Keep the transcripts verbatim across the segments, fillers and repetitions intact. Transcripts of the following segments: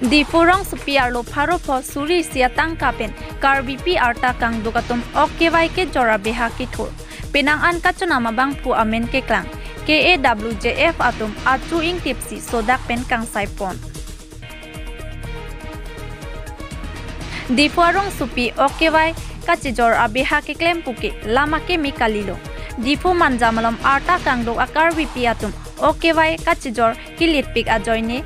Diphu rongsopi arlo pharo pho suri isi atangka pen Karbipi arta kangduk atum ok kevai kejor abeha kithur. Penang an kachonam abangphu amen keklang K A W J F atum achu ingtipsi sodak pen kangsai pon. Diphu arongsopi ok kevai kachejor abeha keklem puke lam akeme kalilo. Diphu Manja malom arta kangduk a Karbipi atum ok kevai kachejor kilitpik ajoine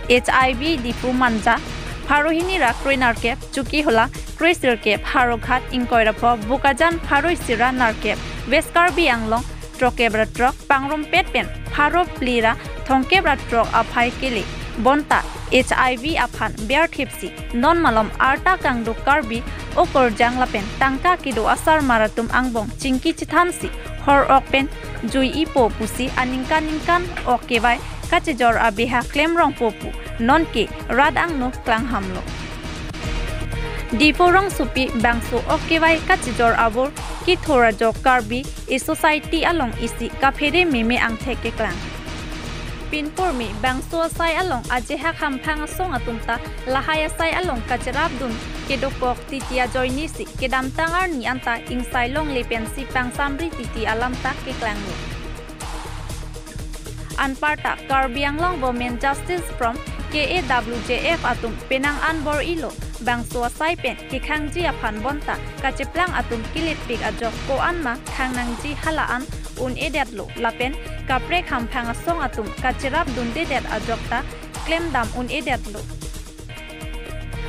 H I V Diphu Manja pharo hini ra kroi nerkep, Chokihola kroi sirkep, Howraghat ingkoi ra pho, Bokajan pharo isi ra nerkep, West Karbi Anglong throkep ra throk, Pangrumpet pen pharo phli ra thomkep ra throk aphai kele. Bonta H I V aphan berthipsi non malom arta kangduk Karbi okorjang lapen tangka kedo asarmar atum angbong chingki chethansi hor ok pen jui-ipo pusi aningkan ningkan ok kevai kachejor abeha klemrongpo pu nonke rat angno klanghamlo. Diphu rongsopi bangso ok kevai kachejor abor kithur ajok Karbi a-society along isi kaphere meme angthek keklang. Pinpur me bangso asai along ajehak hamphang asong atum ta lahai asai along kacherapdun kedokok titi ajoinesi kedamtang arni anta ingsai longle pensi pangsamri titi alam ta keklanglo. Anparta Karbi Anglong Women Justice Forum K A W J F atum penang an bor-ilo bangso asai pen kekhangji aphan bonta kacheplang atum kilitpik ajok ko-an ma khangnangji hala an un-edetlo lapen kaprek hamphang asong atum kacherapdundedet ajok ta klemdam un-edetlo.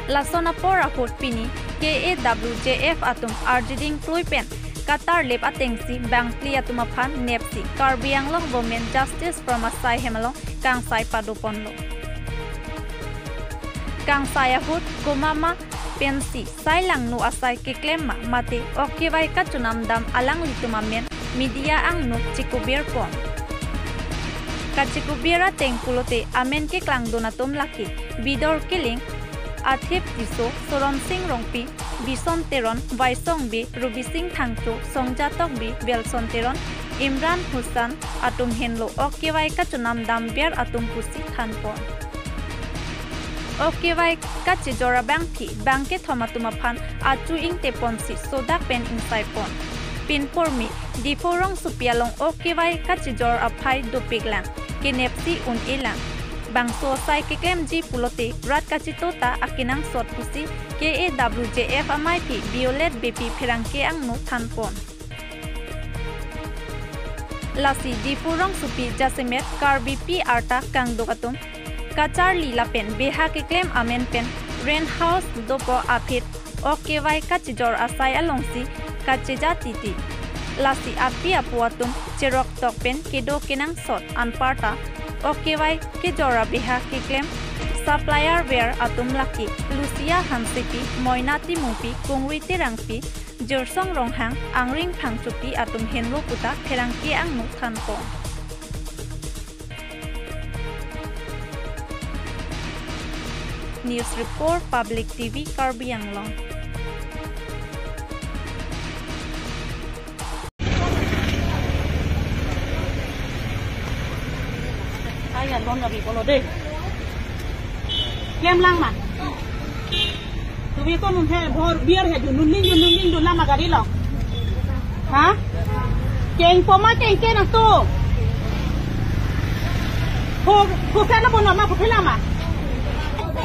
Lason apor ahut pini K A W J F atum arjiding klui pen katarlip atengsi bangphli atum aphan nepsi Karbi Anglong Women Justice Forum asai hem along kangsai padoponlo. Kangsai ahut komat ma pensi sai langno asai keklem ma mate ok kevai kachonam dam alanglitum amen media angno chekubir pon. Kachekubir ateng pulote amen keklangdun atum lake Bidor Killing, Athip Tisso, Soronsing Rongpi, Bison Teron, Waisong Bey, Rubising Phangcho, Songja Tokbi, Belson Teron, Imran Hussain atum henlo ok kevai kachonam damber atum pusi thanpon. Ok kevai kachejor abangphi bangkethom atum aphan achu ingteponsi sodak pen ingsaipon. Pinpur me Diphu rongsopi along ok kevai kachejor aphai dopiklang, kenepsi un-elang. Bangso asai keklemji pulote rat kachito ta akenangsot pusi K A W J F amaiphi Violet Beypi pherangke angno thanpon. Lasi Diphu rongsopi jasemet Karbipi arta kangduk atum kacharli lapen beha keklem amen pen rent house dopo aphi ok kevai kachejor asai alongsi kacheja titi. Lasi api apo atum cheroktok pen kedo kenangsot anparta ok kevai kejor abeha keklem supplier ver atum lake Lucia Hansepi, Moina Timungpi, Kungri Terangpi, Jirsong Ronghang, Angring Phangchopi atum henlo puta pherangke angno thanpon. News Report, Public T V, Karbi Anglong. Ai, alon gabi polo de. Klemlang ma. Tumi ko nun he bor biar he dun, nun ling dun, nun ling dun lama gari lo. Ha? Keng poma keng ke nangtum. Ho, ho kena bono ma, ho kena ma.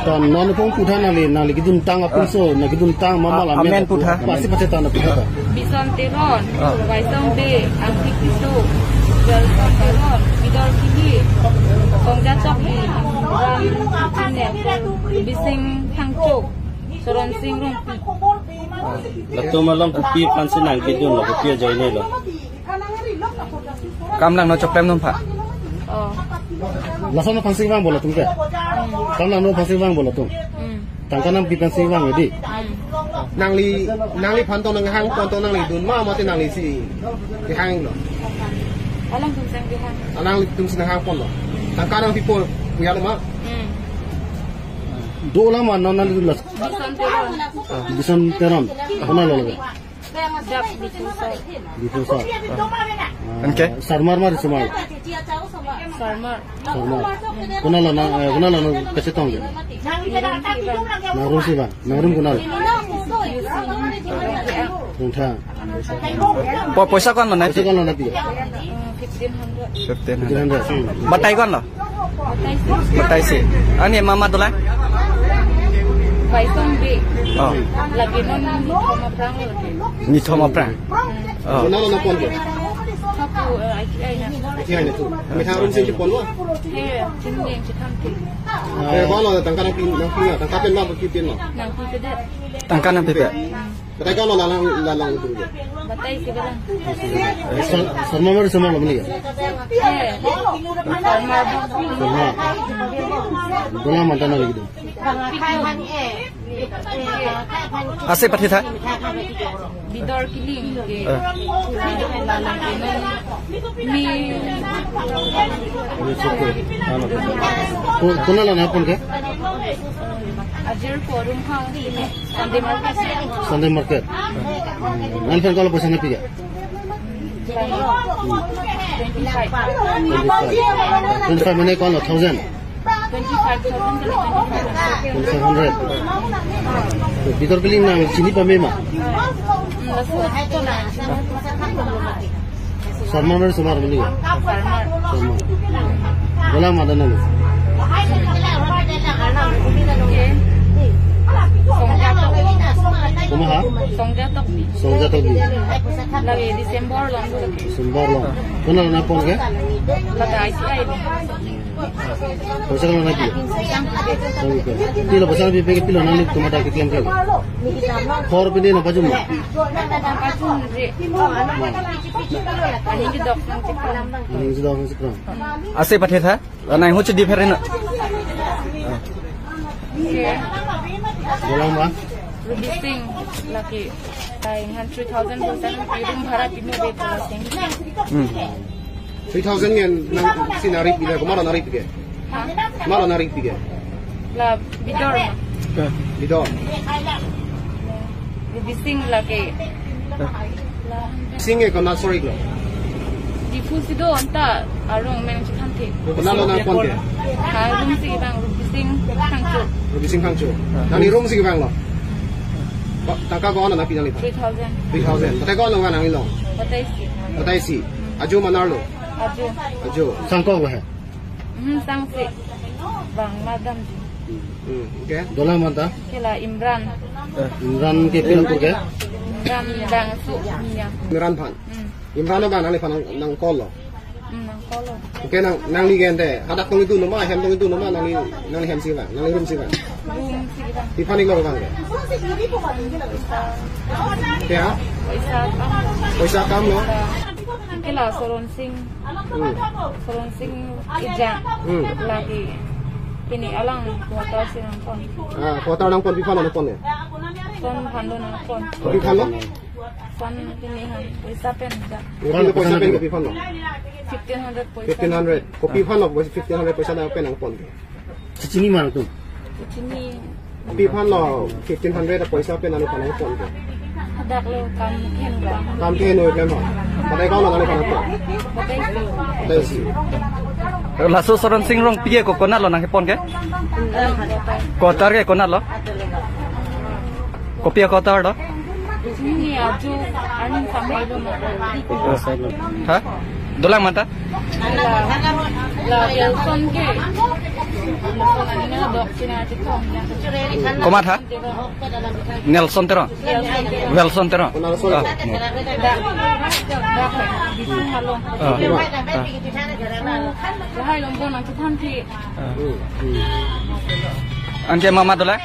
Tan non pong putha nangli, nangli keduntang apungso, nang keduntang mama Ah, lamen amen putha. Pasi pasi tan putha ta. Bison Teron, Ah. Waisong Bey, Athip Tisso, Belson Teron, Bidor Killing, Songja Tokbi, Ram Chine, Bising Phangcho, Soronsing Rongpi. Latum along kopi aphansi nang kedun lo, kopi ajoinelo. Kam langno choklem num pha. Oh. Lason aphansi vangpo latum ke. Kam langno aphansi vangpo latum. Hmm. Tangka nangpi aphansi vang edi. Hmm. Nangli, nangliphan to nanghangpon to nangli dun ma mate nanglisi kehanglo. Alangtum seng kehang. Alanglitumsi nanghangponlo. Tangka nangpipo puya lo ma. Hmm. Do lama non nangli dun las. Bison Teron. Bison Teron. Kona lo lagi. Dap Diphupso. Diphupso. Ah. Anke? Sarmar ma risomar? Sarmar. Sarmar. Konatlo nang, eh, konatlo nang kachetong ke? Nang rumsi abang. Nang rum konat? Rongthang. Po-, poisa ko-anlo nangpi? Poisa ko-anlo nangpi? Fifteen hundred. Fifteen hundred. Batai ko-anlo? Batai isi. Batai isi. Ani mama dolang? Baisong Bey. Oh. Lake non nithom aphrang lake. Nithom aphrang. Oh. Konatlo nangpon ke? Hapu, eh, I T I na. I T I na tu. Methang arum si cheponlo? He, chini yang chetham ke. Eh, konatlo tangka nangpi, nangpi na, tangka pen ma, pi pen ma? Nangpipedet. Tangka nangpipe? Batai ko-anlo, lalang, lalang itu. Batai isi abang. Sar-, Sarmar ma risomar lo meli ya? Eh, Sarmar. Sarmar. Dolang manta nangli kedo? Ase pathetha? Bidor Killing ke. Eh. Lalang ke non. Mi. Ko-, konatlo nangpon ke? Ajir forum ha. Sunday market. Sunday market. Hmm. Nangphan ko-anlo poisa nangpi ke? Twenty-five. Twenty-five. Twenty-five mane ko-anlo, thousand? Twenty-five thousand kali twenty-five hundred. Twenty-five hundred. Bidor Killing nang chini pame ma? Hmm, laso ito na. Sarmar ma risomar meli ya? Sarmar. Sarmar. Dolang manta nangli? Songja Tokbi. Komat ha? Songja Tokbi. Songja Tokbi. Lake December along. December along. Konatlo nangpon ke? Lake I T I. Poisa ko-anlo nangpi? Pilo poisa nangpipe ke, pilo nanglitum adak keklem ke? Hor pini nangpajum ma? Pajum re. Aning kedok nangchepon. Aning kedok nangchepon. Ase pathetha? Nang ho chedi pher na. Dolang ma? Ruby Singh lake. Taing han three thousand percent room bhara pinu de pala sing. Hmm. Three thousand ngen nangsi nangri pike, komatlo nangri pike? Ha? Komatlo nangri pike? La Bidor ma? Bidor. Ruby Singh lake. Singh ke konat, sorry lo. Diphu si do anta arong meng chethanthe. Konatlo nangpon ke? Ha, rumsi abang Ruby Singh Phangcho. Ruby Singh Phangcho. Nangli rumsi abang lo? Ba-, tangka ko-anlo nangpi nangliphan? Three thousand. Three thousand. Batai ko-anlo nangli long? Batai isi. Batai isi. Ajo ma nar lo? Ajo. Ajo. Sangkok ba he? Hmm, sangse. Bang madam ji. Hmm, okay. Dolang manta? Ke la Imran. Imran ke pin kur ke? Imran Bangso niya. Imran phan. Hmm. Imran abang nangliphan nang, nang call lo? Hmm, nang call lo. Okay, nang, nangli ke ante hadak tong itum ma, hem tong itum ma, nangli, nangli hem si abang, nangli room si abang? Room si abang. Pi aphan iklo abang ke? Ya? Poisa akam. Poisa akam lo? Ke la Soron Singh. Hmm. Soron Singh Ejang. Hmm. Lake pini alang quarter si nangpon. Ah, quarter nangpon, pi aphan nangpon ya? Son aphan do nangpon. Pi aphan lo? Son pini han poisa pen ja. Pi aphan lo poisa pen, pi aphan lo? Fifteen hundred poisa. Fifteen hundred. Kopi aphan lo fifteen hundred poisa nangpen nangpon? Chechini ma nangtum? Chechini. Pi aphan lo fifteen hundred poisa pen nangliphan nangpon ke? Hadak lo kam keheno, kam. Kam keheno klem ho. Batai ko-anlo nangliphan nangpon? Batai isi. Batai isi. Laso Soron Singh Rongpi ke ko konatlo nangkepon ke? Quarter ke konatlo? Kopi a-quarter do? Chini ajo arni sampai lo ma. Ha? Dolang manta? La, la Nelson ke. Nelson ani na dok sina chithong ya. Komat ha? Nelson Teron. Nelson Teron. Welson Teron. Welson Teron. Ah, no. Da, da, da, di sini halo. Ah, ah. Lahai lombo nang chithanthe. Anke mama dolang?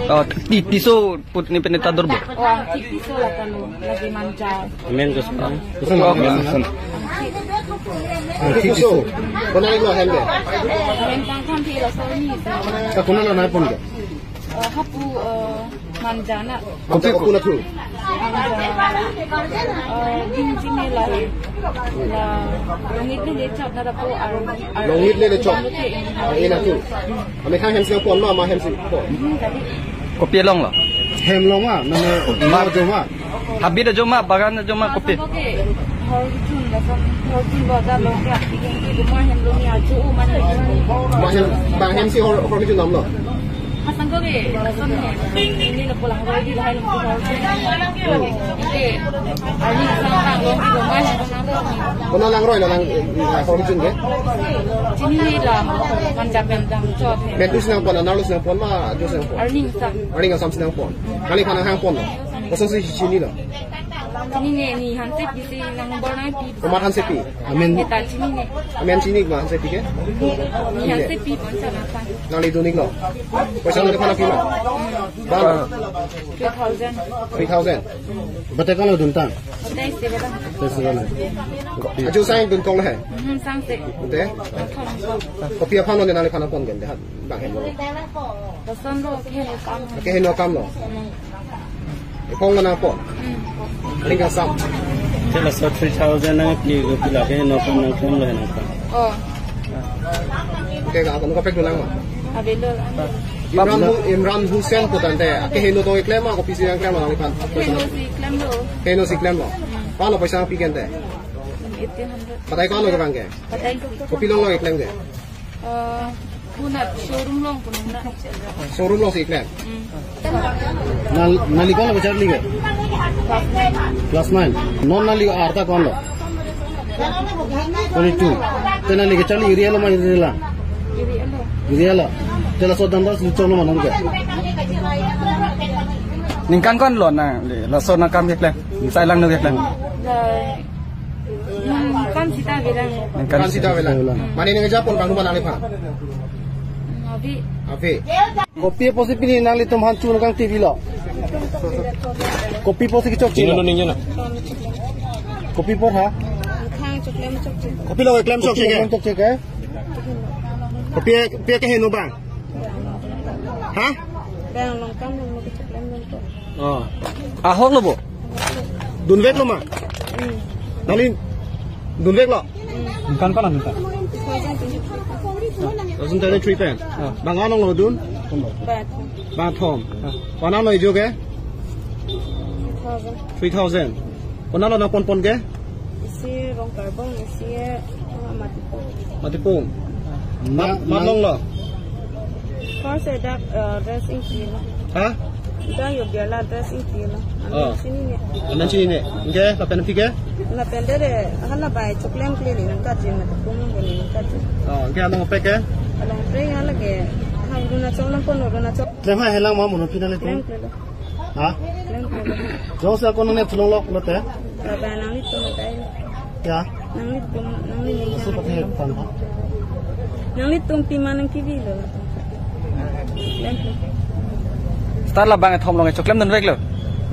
Oh, Ti-, Tisso putni peneta dorbo. Oh, ang Tisso la kalo, lagi Manja. Amen, Gus. Oh, Gus. Tisso. Konat lo hem ke? Hem tang kan ti la so ni. Ka konatlo nangpon ke? Eh, hapu, eh, Manja na. Kopi ko na thu. Manja. Eh, din sini la. La, longit le le chop na rapo ar, ar. Longit le le chop. Ar ena thu. Ame kha hem si pon ma, ma hem si pon. Hmm, tadi. Kopi along lo? Hem lo ma, mane, ma jo ma. Habit ajo ma, bagan ajo ma, kopi. Hor chun lason, hor chun lo da lo ke api ke ke ma hem lo ni ajo u mane. Bang hem, bang hem si hor, hor chun dam lo. Hasang ko ke, lason ni, ni na pulang ko di hai lo hor chun. Ke, ani sang sang lo ke ma hem lo. Kona lang roi lo lang, eh, hor chun ke? Chini ni la, kan japen dam chot he. Metu si nangpon, anerlo si nangpon ma, ajo si nangpon? Arni sang. Arni sang si nangpon. Kali kana hangpon lo. Kosonsi chinilo? Chinine, ni hanse pi si nang bor nangpi. Komat hanse pi? Amen. Neta chinine. Amen chini ma hanse pi ke? Ni hanse pi pon sa nang sang. Nangli dun-iklo? Poisa nangli aphan nangpi ma? Bang? Three thousand. Three thousand. Batai ko-an lo duntang? Batai isi batai. Batai isi batai. Ajo sang dunkok lo he? Hmm, sangse. Ante? Nangthom. Kopi aphan lo ne nangliphan nangpon ke, dehat bang hem lo? Lason lo, keheno akam. Keheno akam lo? Hmm. Ephong lo nangpon? Hmm. Ring kasam. Ke laso three thousand nangpi, kopi lo keheno akam nangthom lo nangpon? Oh. Ke ka, ano kaprek dolang ma? Avelo. Imran Hu-, Imran Hussain pu tangte, keheno tong keklem ma, kopisi nangklem ma nangliphan? Keheno si klemlo. Keheno si klemlo. Hmm. Ko-an lo poisa nangpi ke ante? Eighteen hundred. Batai ko-an lo kevang ke? Batai. Kopi along lo keklem ke? Eh, puna showroom along puna. Showroom along si keklem? Hmm. Nang, nangli ko-an lo kecharli ke? Class nine. Non nangli arta ko-an lo? Only two. Te nangli kecharli iri-et lo ma iri-et lang? Iri-et lo. Iri-et lo. Te laso dam das luchon lo ma non ke? Ningkan ko-an lo nangli laso nangkam keklem? Sai lang no keklem? Hmm, kan sita bilang. Kan sita bilang. Mane nangkejapon bang nangliphan? Ave. Ave. Kopi apotsi pini nanglitum aphan chun kang T V lo? Kopi apotsi kechok chilo? Ningje na. Kopi apot ha? Khang choklem chokche. Kopi lo keklem chokche ke? Kopi lo keklem chokche ke? Kopi, kopi keheno bang? Ha? Bang nangkam nang choklem nangkam. Oh. Ahok lo bo? Dunvek lo ma? Hmm. Nangli dunvek lo? Hmm. Ningkan ko-an ningkan? Two thousand twenty-three. Two thousand twenty-three pen? Ah. Bang ko-an lo dun? Bang thom. Bang thom. Ah. Ko-an lo ijo ke? Three thousand. Three thousand. Ko-an lo nangponpon ke? Isi Rongkarbong, isi, ah, Matipung. Matipung. Ma-, ma-, malong lo? First dak, eh, dress ingkilo. Ha? Dak yo biala dress ingkilo. Oh. Amen chinine. Amen chinine. Anke, lapen aphi ke? Lapen dere, hala bai choklem kle ni nangkatji, Matipung ni nangkatji. Oh, anke along pek ke? Along pek hala ke, ha, Arunachal nangpon, Arunachal. Klem ha helang ma mono phi nanglitum? Klem kle lo. Ha? Klem kle lo. Jongsi ako nangne thulong lok lote? Baba nanglitum atai. Ya. Nanglitum, nangli ning. Kasi pati tan ha? Nanglitum pima nangkebi lo. Klem kle. Seta la bang thom along choklem dunvek lo?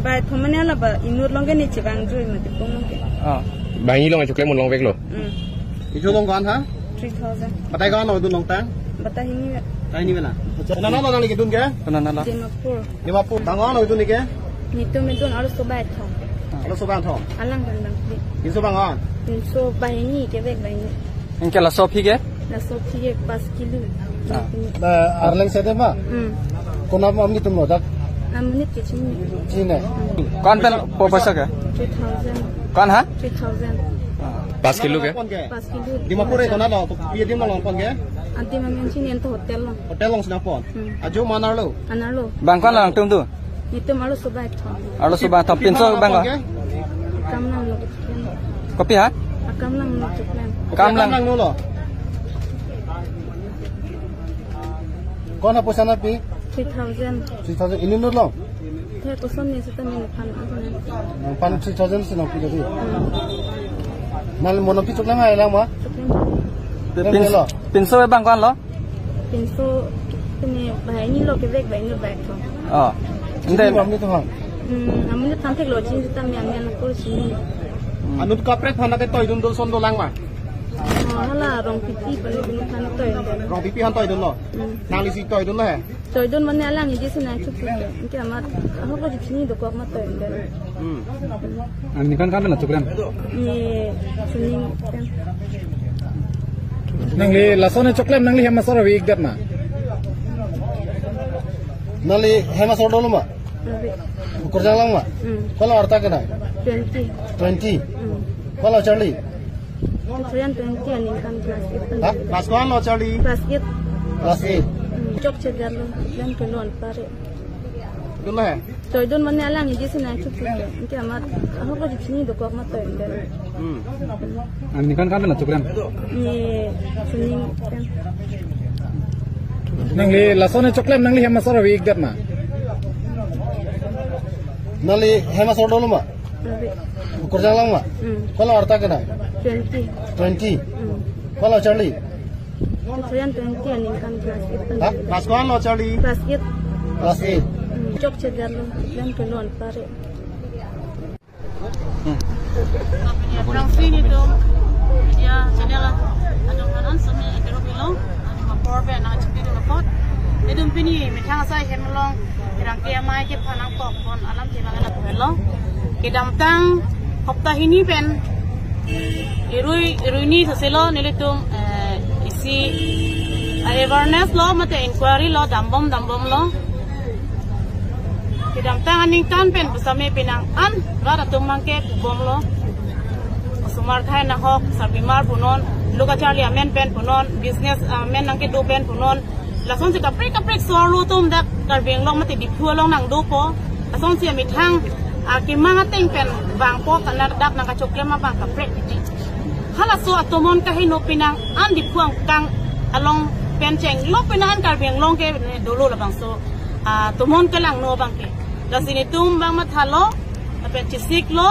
Bai thom mane la ba inut along ke ne chevang joi Matipung along ke. Ah. Bang along choklem dunvek lo? Hmm. Ijo along ko-an ha? Three thousand. Batai ko-an lo dun nangtang? Batai hini. Batai hini bela. Ko-an lo nangli kedun ke? Ko-an lo? Dimapur. Dimapur. Bang ko-an lo dun ke? Netum kedun arloso bai thom. Arloso bai thom. Alang kan bang. Pinso bang ko-an? Pinso bai hini kevek bai hini. Anke laso aphi ke? Laso aphi ke pas kilo. Ah. Ba arleng sete ma? Hmm. Konat amonit atum lo dak? Amonit ke chini. Chini. Ko-an pen po-, poisa ke? Three thousand. Ko-an ha? Three thousand. Pas kilo ke? Pas kilo. Dimapur e konat lo, pi adim lo nangpon ke? Adim amen chini, ento hotel lo. Hotel along si nangpon. Hmm. Ajo ma anerlo? Anerlo. Bang ko-an lo nangtum tu? Netum arloso bai thom. Arloso bai thom. Pinso bang ko? Akam nanglo. Kopi ha? Akam nanglo choklem. Akam nang. Akam nanglo. Ko-an ha poisa nangpi? Three thousand. Three thousand. Inut lo? Te koson ni seta ni pan. Pan three thousand si nangpi jadi. Hmm. Nangli mono pi choklem helang ma? Choklem. Pins-, pinso bang ko-an lo? Pinso, pini bai hini lo kevek bai hini bai thom. Oh. Ante. Amonit atum ha? Hmm, amonit atum thek lo chini seta mi amen akur chini. Anut kaprek aphan ke toidun dol son dolang ma? Oh, hala Rongpipi pali dun aphan toidun. Rongpipi aphan toidun lo? Hmm. Nangli si toidun lo he? Toidun mane alang iji si nangchuk chuk. Anke amat, ahok lo chini dokok amat toidun. Hmm. Nangli ningkan ko-an lo choklem? Ni chuning kan. Nangli lason choklem nangli hem asor ave-ik det ma? Nangli hem asor dolo ma? Rabi. Ukur janglang ma? Hmm. Ko-an arta kena? Twenty. Twenty. Hmm. Ko-an charli? Two thousand twenty aningkan class eight. Ha? Class ko-an lo charli? Class eight. Class eight. Hmm. Chokche det lo. Jam ke lo anpare. Dun la hai? Toidun mane alang iji sina chuk chuk. Anke amat ahok lo chini dokok ma toidun. Hmm. Aningkan ko-an na choklem? Ni suning kan. Nangli lason choklem nangli hem asor avi ik det ma? Nangli hem asor dolo ma? Rabi. Ukur janglang ma? Hmm. Ko-an arta kena? Twenty. Twenty. Hmm. Ko-an charli? Two thousand twenty aningkan class eight. Ha? Class ko-an lo charli? Class eight. Class eight. Hmm. Chokche det lo. Jam ke lo anpare. Aphrangsi nelitum media channel adung kanan sumi ikero bilong, adung apor be nang chipidun apot. Nelitum pini methang asai hem along, erang ke amai kephan nangkok pon alam themang na puhelo. Kedamtang hopta hini pen, irui, irui ni soselo nelitum, eh, isi, eh, awareness lo mate inquiry lo dambom dambom lo. Kedamtang aningkan pen pusitame penang an rat atum abangke pubom lo. Osomar thai nahok, sarpimar punon, lo kacharli amen pen punon, business amen nangkedo pen punon. Lasonsi kaprek kaprek so-arlo atum dak Karbi Anglong mate Diphu along nangdopo. Lasonsi amethang akemang ateng pen vangpo, kana dak nangkachoklem abang kaprek titi. Halaso atomon kaheno penang an Diphu angkang along pen chenglo penang an Karbi Anglong ke dolo labangso atomon kelangno abangke. Lasi nelitum abang mathalo, lapen chesiklo,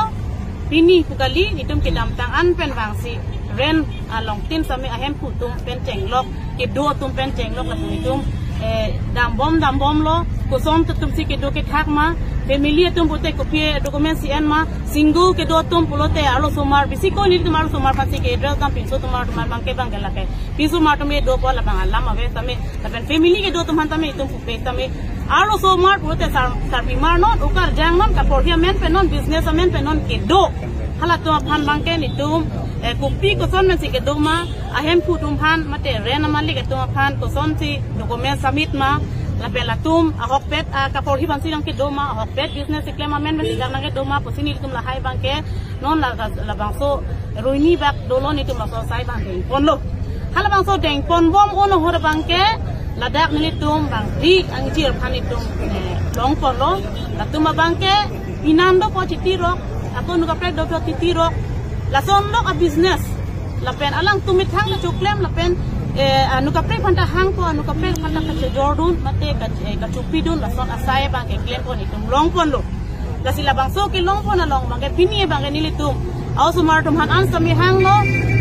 pini pu kali, nelitum kedamtang an pen vangsi rent along tin sami ahemphu atum pen chenglok, kedo atum pen chenglok, lapen nelitum, eh, dambom dambom lo, koson atumsi kedo kethak ma, family atum pulote kopi document si en ma, single kedo atum pulote arlosomar, bisi ko nelitum arlosomar aphansi ke address dam, pinso atum arlosomar abangke abangke lake. Pinso mar atum kedo apot labang alam ave tame, lapen family kedo atum aphan tame itum pupe tame. Arlosomar pulote sar, sarpimar non, ukarjang non, kaporhi amen pen non, business amen pen non kedo. Halatum aphan abangke nelitum, eh, kopi koson pensi kedo ma, ahemphu atum aphan, mate rent amalik atum aphan, kosonsi document submit ma, lapen latum ahokpet, ah, kaporhi pensi nangkedo ma, ahokpet business keklem amen pensi nangkedo ma pusi nelitum lahai abangke, non la, la, labangso rui ni bak dolo nelitum laso asai abang dengponlo. Halabangso dengponbom un ahut abangke ladak nelitum bang di angjir aphan nelitum, eh, longponlo. Latum abangke pinan dopo chitirok, ako nu kaprek dopo chitirok. Lason lok a-business. Lapen alangtum methang kachoklem lapen, eh, anu kaprek aphanta hangpo, anu kaprek aphanta kachejordun, mate ka, eh, kachopidun, lason asai abangke klempo nelitum longponlo. Lasi labangso kelongpon along abangke pini abangke nelitum a-osomar atum aphan an sami hanglo,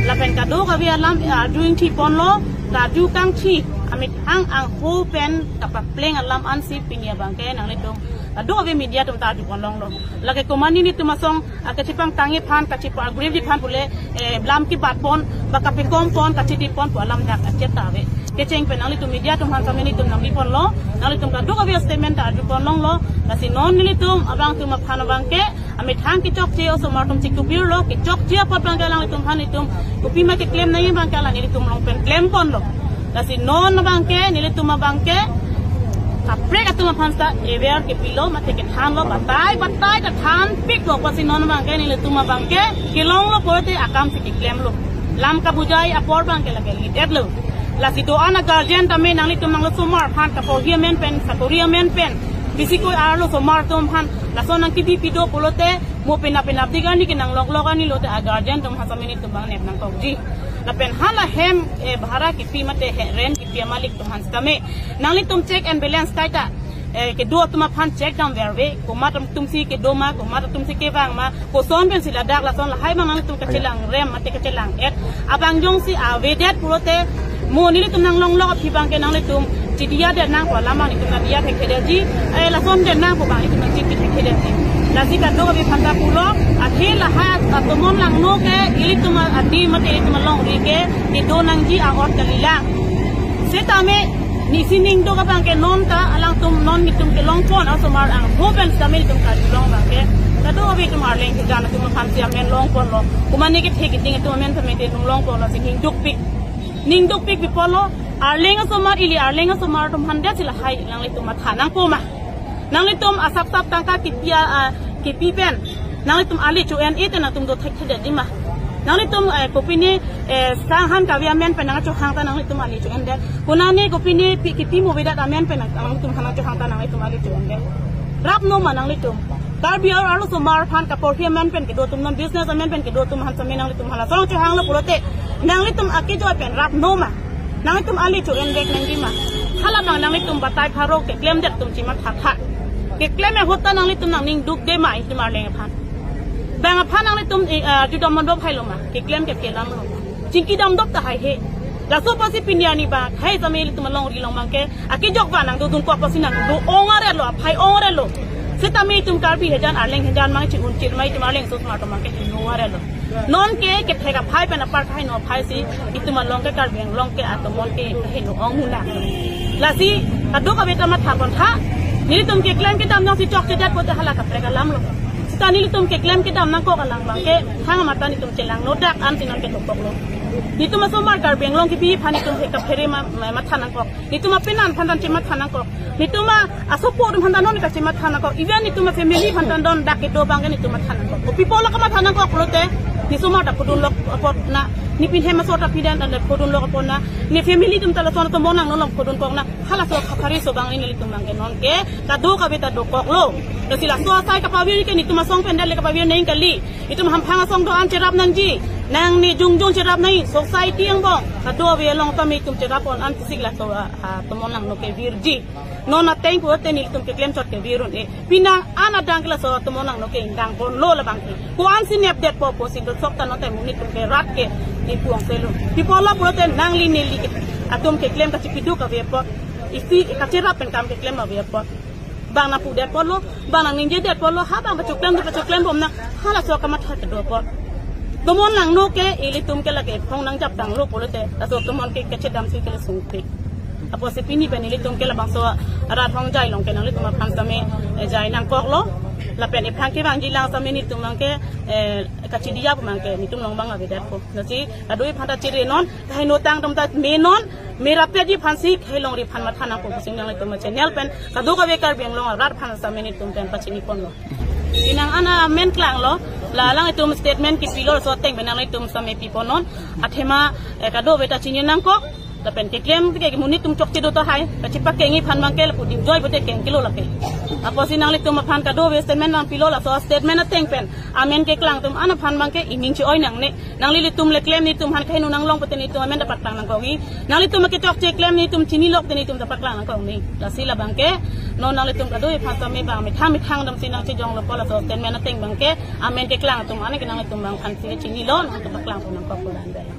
lapen kadokave alam, eh, arju ingthiponlo, karju kangthi, amethang angho pen kapapleng alam ansi pini abangke nanglitum kadokave media atum ta arjupon longlo. Lake komatne nelitum asong, ah, kachepangtangji aphan, kachepa agrivji aphan pule, eh, lam kebatpon, ba kapikompon, kachedipon pu alam dak achet ta ave. Kecheng pen nanglitum media atum aphan sami nelitum nangbiponlo, nanglitum kadokave statement ta arjupon longlo, lasi non nelitum abangtum aphan abangke, amethang kechokche osomar atum chikubirlo, kechokche apot abangke alanglitum aphan nelitum, kopima keklem nangji abangke alang nelitum along pen klemponlo. Lasi non abangke, nelitum abangke, kaprek atum aphan ta aware kepilo, mate kethanlo, batai, batai, ta thanpiklo, pusi non abangke, nelitum abangke, kelonglo pulote akamsi keklemlo. Lam kabujai apor abangke lake li-etlo. Lasi do-an a-guardian tame nanglitum nanglosomar aphan kaporhi amen pen, sakori amen pen, bisi ko arlosomar atum aphan, lason nangkebi pido pulote, mo penap penapdik arni ke nangloklok arni lote a-guardian atum aphan sami nelitum abang nep nangkokji. Lapen hala hem, eh, bhara kipi mate he rent kipi amalik atum aphan sitame, nanglitum check and balance kaita, eh, kedo atum aphan check dam verve, komat atumsi kedo ma, komat atumsi kevang ma, koson pensi ladak lason lahai abang nanglitum kachelang rem mate kachelang-et abang jongsi avedet pulote, mo nelitum nanglonglok aphi abangke nanglitum chidiya det nangpo alam abang nelitum nadiya thekthedetji, eh, lason det nangpo abang nelitum nangchipi thekthedetji. Lasi kadokave aphanta pulo, athe lahai atomon langno ke ilitum adi mate ilitum alongri ke kedo nangji a-ot kalilang. Setame nisi ning dok abangke non ta alangtum non nelitum kelongpon a-osomar angho pen sitame nelitum karjulong abangke, kadokave itum Arleng kejan atum aphansi amen longponlo. Komatne kethe keding atum amen tame te nung longponlo si ning dukpik. Ning dukpik pi pulo, Arleng asomar ili Arleng asomar atum aphan detsi lahai nanglitum matha nangpo ma. Nanglitum asap sap tangka kipi a, ah, kipi pen nanglitum ali cho-en-e te nangtum do thekthedetji ma? Nanglitum, eh, kopine, eh, sang han kave amen pen nangchohang ta nanglitum ali cho-endet? Konane kopine pi kipi mo avedet amen pen nang, nangtum han nangchohang ta nanglitum ali cho-endet? Rap no ma nanglitum? Karbi arlo osomar aphan kaporhi amen pen kedo atum, non business amen pen kedo atum aphan same nanglitum hala asong chohanglo pulote nanglitum akejoi pen rap no ma? Nanglitum ali cho-envek nangji ma? Halabang nanglitum batai pharo keklemdet atum chematha tha. Keklem ahut ta nanglitum nangning dukde ma itum arleng aphan? Bang aphan nanglitum, eh, ah, judam mandok hailo ma? Keklem ke kelam lo. Chingki damdok tahai he. Laso apotsi pini arni bang hai same ilitum alongri along abangke akejok ba nangdodun kok apotsi nangdo-ong arelo, aphai-ong arelo. Setame itum Karbi hejan, arleng hejan mang chi-un chir ma, itum arleng osomar atum abangke heno arelo. Non ke kethek aphai pen apar kaheno aphai si itum along ke, Karbi Anglong ke atomon ke heno-ong muna. Lasi kadokave ta matha pon tha. Nelitum keklem kedam nangsi chokchedet pote hala kaprek alam lo. Seta nelitum keklem kedam nangkok alang abangke thang amatan itum chelangno, dak an si non ke dokoklo. Netum asomar Karbi Anglong kipi aphan itum he kaphere ma, ma, matha nangkok. Netum apenan aphan ta chematha nangkok. Netum a, asopo atum aphan ta non kachematha nangkok. Even netum a family aphan ta non dak kedo abangke netum matha nangkok. Kopi apot la kamatha nangkok pulote, ne osomar ta phodun lok apot na, ne pin hem aso ta piden ta phodun lok apot na, ne family atum ta lason atomon nang nolong phodun kok na. Halaso kaphari aso abang nelitum abangke non ke kadokave ta dokoklo. Lasi laso asai kapavir ke netum asong pen det le kapavir nang kali. Itum hamphang asong do-an cherap nangji. Nang ne jongjong cherap nang, society angbong kadokave along tame itum cherap pon an pisik laso a, a, atomon langno ke virji. Non ateng pulote nelitum keklem chot ke vir un-e. Pini an adang ke laso atomon langno ke ingdang ponlo labangke. Ko-an si nepdetpo pusi dosok ta non tame netum ke rat ke ipu-ong selo. Pi apotlo pulote nangli neli ke atum keklem kachipiduk ave apot. Isi kacherap pen kam keklem ave apot. Bang nangpudetpo lo, bang nangningjedet apotlo, ha bang pachoklem do pachoklem bom na, halaso kamatha kedo apot. Atomon langno ke ilitum ke lake phong nangjap tanglo pulote, laso atomon ke kachedam si kele sungpik. Apotsi pini pen ilitum ke labangso arat Hongjai along ke nanglitum aphan same, eh, jai nangkoklo. Lapen ephan kevangji lang same netum abangke, eh, kachidi ya abangke netum along bang avedetpo. Lasi kadokave aphan ta chere non, kaheno tang atum ta me non, me rapetji aphan si, kelongri aphan matha nangkok pusi nanglitum channel pen kadokave Karbi Anglong arat aphan same netum pen pachini ponlo. Inang ana amen klanglo, la alanglitum statement kipilo laso ateng pen nanglitum same pi pon non, athema, eh, kadokave ta chini nangkok, lapen keklem ke monit atum chokche do tahai, kachipakeng aphan abangke lapu dingjoi pote keng kilo lake. Apotsi nanglitum aphan kadokave statement nangpilo, laso statement ateng pen amen keklang atum an aphan abangke ining che-oi nangne. Nanglitum le klem netum aphan kaheno nanglong pote netum amen ta paklang nangkokji. Nanglitum ke chokche klem netum chinilok te netum ta paklang nangkokji. Lasi labangke non nanglitum kadokave aphan same bang methang methang damsi nangchejonglo apot laso statement ateng abangke amen keklang atum an ke nanglitum bang aphan si chinilo, nangtum paklang pon nangkok pulan bela.